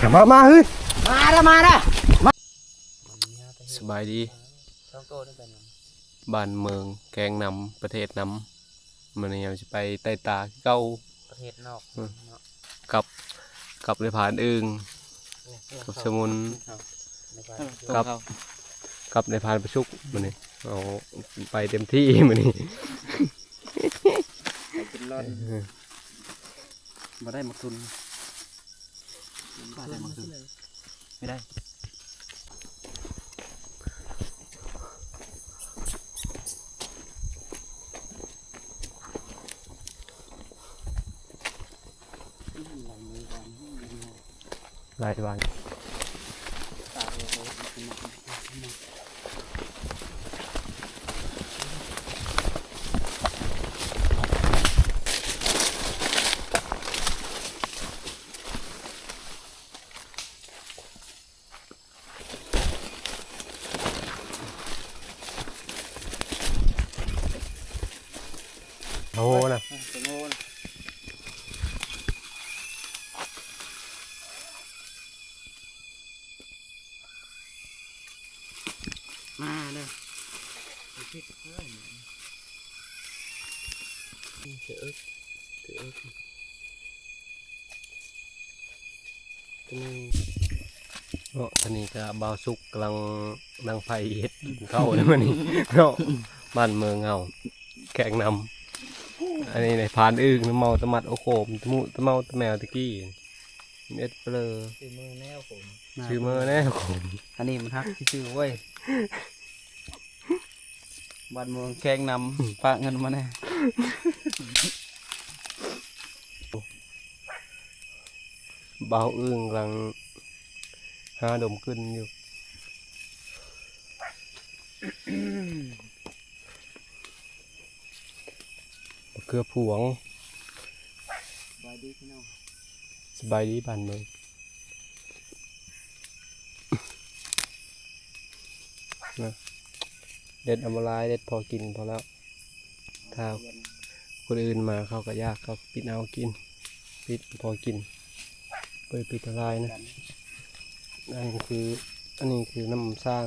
ມາ ມາ ເຮີ້ຍ ມາເດີ ມາເດີ ສະບາຍດີ ສອງໂຕນີ້ເປັນຫຍັງ? ບ້ານເມືອງແຂວງນຳ ປະເທດນຳ ມື້ນີ້ເຮົາຊິໄປໄຕ່ຕາຄືເກົ່າ ປະເທດນອກ ອືມ ເນາະ ກັບ ກັບນາຍພານອຶ່ງ ກັບສະມຸນ ກັບ ກັບນາຍພານປະສຸກ ມື້ນີ້ເຮົາໄປເຕັມທີ່ມື້ນີ້ ໄປເປັນລອນ ບໍ່ໄດ້ໝາກທຸ່ນ ປາໄດ້ໝາກທຸ່ນ ໄດ້ ຫຼາຍວັນ ໂອ້ນະ ເປັນໂອ້ນະ ມາເດີ ເອີ ເອີ ເນາະ ຕອນນີ້ກະບ່າວສຸກກຳລັງດັງໄຟເຮັດກິນເຂົ້າໃນມື້ນີ້ເນາະ ບ້ານເມືອງເຮົາແຂວງນຳ ອັນນີ້ນາຍພານອຶ່ງ ເມົາຕະໝັດໂອໂຄມ ຕະມຸຕະເມົາຕະແມວແຕ່ກີ້ ເອັດເປີ ຊື່ມືແນວໂຄມ ຊື່ມືແນວໂຄມ ອັນນີ້ມັນຮັກຊື່ເວີຍ ບ້ານເມືອງແຂວງນຳ ຝາກເງິນມາແດ່ ບ່າວອຶ່ງກຳລັງຫາດົມກຶນຢູ່ ມະເຂືອພວງ ສະບາຍດີພີ່ນ້ອງ ສະບາຍດີບ້ານເມືອງ ນະ ເດັດເອົາມາຫຼາຍ ເດັດພໍກິນພໍແລ້ວ ຖ້າຄົນອື່ນມາເຂົາກະຢາກ ເຂົາປິດເອົາກິນ ປິດພໍກິນ ບໍ່ໄດ້ປິດເອົາຫຼາຍນະ ອັນນີ້ຄື ອັນນີ້ຄືນ້ຳສ້າງ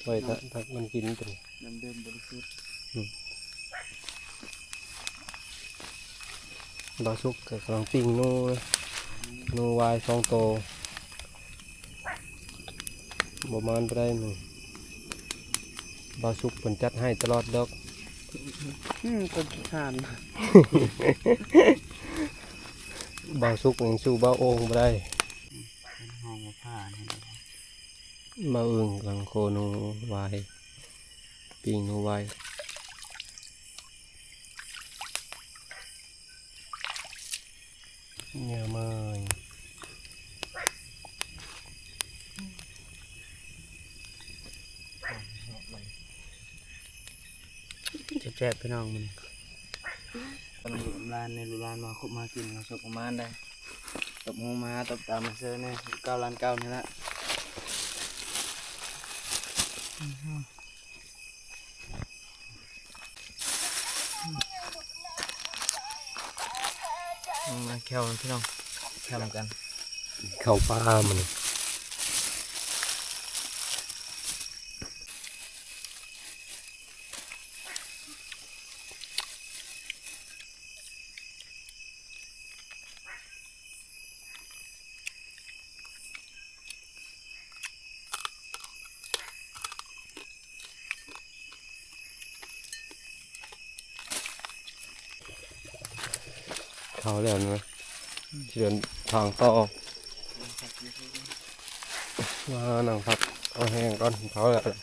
ໄວ້ຖ້າມັນກິນຕົວນີ້ ນ້ຳດື່ມບໍລິສຸດ ອືມ ບ່າວສຸກກະກຳລັງປີ້ງໜູ ໜູວາຍສອງໂຕ ບໍ່ມານປານໃດມື້ ບ່າວສຸກເພິ່ນຈັດໃຫ້ຕະຫຼອດດອກ ອືມ ຄົນຂີ້ຄ້ານ ບ່າວສຸກຍັງສູ້ບ່າວໂອ່ງບໍ່ໄດ້ ເປັນຫ້ອງມາຜ່ານີ້ ບ່າວອຶ່ງກຳລັງໂຄໜູວາຍ ປີ້ງໜູວາຍ ເຫຍື່ອເມີຍ ແຊບໆ ພີ່ນ້ອງ ມື້ນີ້ ກຳລັງຢູ່ກັບຫຼານ ໃນລູກຫຼານມາຄົບມາກິນ ເຮົາສົກປະມານໄດ໋ ຕົບຫູມາ ຕົບຕາມມາເຊີແດ່ ເກົ້າລ້ານເກົ້ານີ້ລະ ມາແຄວພີ່ນ້ອງ ແຄວນຳກັນ ເຂົ້າປ່າມື້ນີ້ ເຂົ້າແລ້ວນະ ຊິເດີນທາງຕໍ່ ມານັ່ງພັກເອົາແຮງກ່ອນ ເຂົ້າແລ້ວ.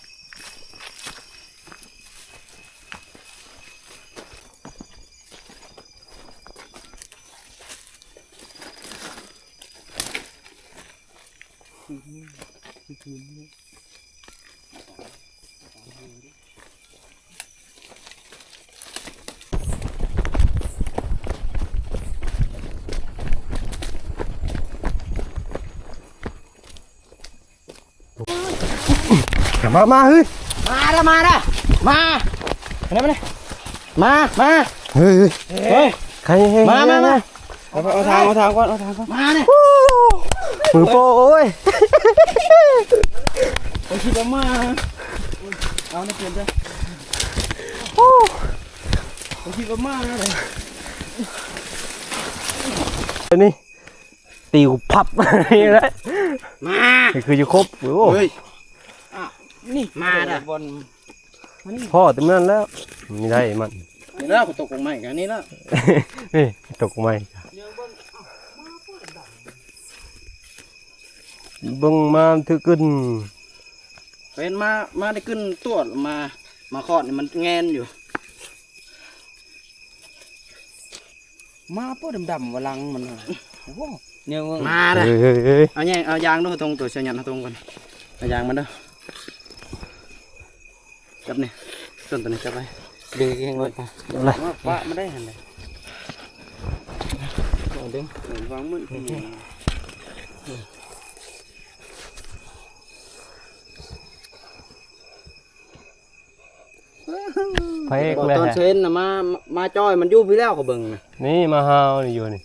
ມາ ມາ ເຮີ້ຍ ມາເດີ ມາເດີ ມາ ມາ ມາ ເຮີ້ຍ ເຮີ້ຍ ມາ ມາ ມາ. ເອົາ ເອົາທາງ ເອົາທາງກ່ອນ ເອົາທາງກ່ອນ ມາເດ້ ມືໂປ້ ໂອ້ຍ ຂ້ອຍຄິດວ່າມາ ເອົາ ນັກຮຽນເດີ ໂອ້ ຂ້ອຍຄິດວ່າມາເລີຍ ອັນນີ້ ຕີກູພັບ ນີ້ແຫຼະ ມາ ນີ້ຄືຢູ່ຄົບ ໂອ້ ເຮີ້ຍ ອ້າວ ນີ້ ມາເດີ ບ່ອນ ພໍ້ເຕັມນັ້ນແລ້ວ ມີໄດ້ມັນ ນີ້ແລ້ວ ຕົກກົກໄມ້ກັນນີ້ແລ້ວ ນີ້ຕົກກົກໄມ້ ເບິ່ງມາຖືກກຶນ ເຫັນມາ ມາໄດ້ກຶນຕົວະ ມາ ມາຄອດນີ້ມັນແງນຢູ່. ມາປະດຳໆວ່າຫຼັງມັນນະ ໂອ້ໂຫ ແນວເບິ່ງ ມາເດີ ເຮີ້ຍໆໆ ເອົາແຍງ ເອົາຢາງດູ ເອົາຖົງ ໂຕເຊຍຍັນ ເອົາຖົງກ່ອນ ເອົາຢາງມັນເດີ ຈັບນີ້ ຕົ້ນໂຕນີ້ຈັບໄວ້ ດຶງແຮງໄວ້ ເອົາລະ ປະມາໄດ້ຫັ້ນແຫຼະ ເອົາດຶງ ວາງມື ພະເອກ ຕອນ ແມ່ນ ຕອນເຊັນນະ ມາ ມາຈ້ອຍມັນຢູ່ພີ້ແລ້ວ ເຂົາເບິ່ງນະ ນີ້ມາຫາວນີ້ຢູ່ນີ້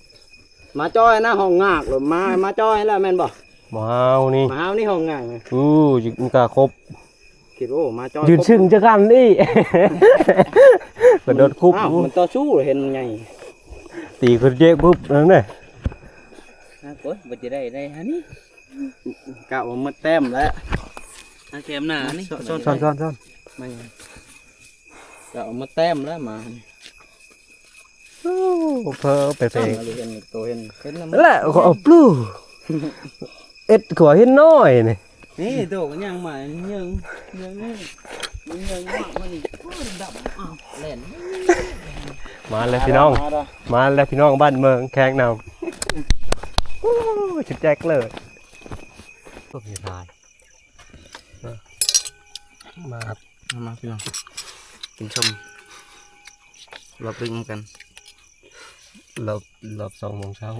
ມາຈ້ອຍນະ ຫ້ອງງາກໂລດ ມາ ມາຈ້ອຍແລ້ວແມ່ນບໍ່? ມາຫາວນີ້ ມາຫາວນີ້ຫ້ອງງາກ ອູ້ ມັນກະຄົບ ຄິດ ໂອ້ ມາຈ້ອຍ ຢືນຊຶ້ງຈັກກັນອີກ ກະໂດດຄຸບ ອ້າວ ມັນຕໍ່ສູ້ເຫັນໃຫຍ່ ຕີຂຶ້ນເຈກປຸບນັ້ນເດ້ ໂອ້ຍ ບໍ່ຈະໄດ້ ໄດ້ຫັ້ນນີ້ ກະວ່າໝົດແຕ້ມແລ້ວ ຫາແຄມໜ້ານີ້ ຊ້ອນ ຊ້ອນ ຊ້ອນ ຊ້ອນ ມາ ກະວ່າໝົດແຕ້ມແລ້ວມາ ໂອ້ ເພີໄປເພ ເຫັນໂຕ ເຫັນ ເຫັນແລ້ວ ແຫຼະ ເຂົາເອົາປລູ ເອັດຂົວເຫັນນ້ອຍນີ້ ນີ້ໂຕກໍຍ່າງມາ ເຍິງ ເຍິງນີ້ ມັນເຍິງມາກ ມັນນີ້ ໂອ້ຍ ດຳ ອ້າວ ແລ່ນ ມາແລ້ວພີ່ນ້ອງ ມາແລ້ວ ມາແລ້ວພີ່ນ້ອງ ບ້ານເມືອງແຂງນຳ ໂອ້ຍ ຊຸດແຈັກເລີຍ ພວກນີ້ທາຍ ມາ ມາ ມາພີ່ນ້ອງ ກິນຊົມ ລອບດຶກນຳກັນ ລອບ ລອບສອງໂມງເຊົ້າ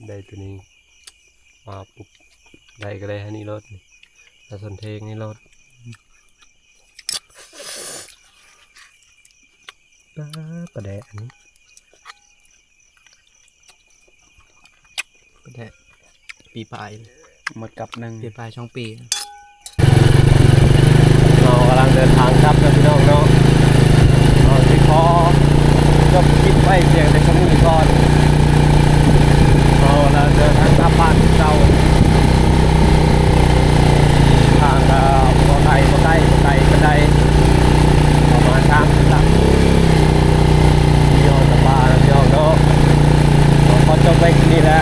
ໄດ້ໂຕນີ້ ມາປຸບ ໄດ້ກໍໄດ້ອັນນີ້ໂລດ ປາສົນເທງນີ້ໂລດ ປາ ປາແດກອັນນີ້ ປາແດກ ປີປາຍ ໝົດກັບໜຶ່ງ ປີປາຍສອງປີ ເຮົາກຳລັງເດີນທາງກັບນະພີ່ນ້ອງເນາະ ເຮົາຊິຂໍຈົບຄລິບໄວ້ພຽງແຕ່ສ່ຳນີ້ກ່ອນ ເຮົາກຳລັງເດີນທາງກັບບ້ານເກົ່າ ທາງກໍບໍ່ໄກ ບໍ່ໄກ ບໍ່ໄກປານໃດ ປະມານສາມສິບຫຼັກ ທີ່ຮອດສະພານະພີ່ນ້ອງເນາະ ກໍຂໍຈົບໄວ້ແຄ່ນີ້ແຫຼະ.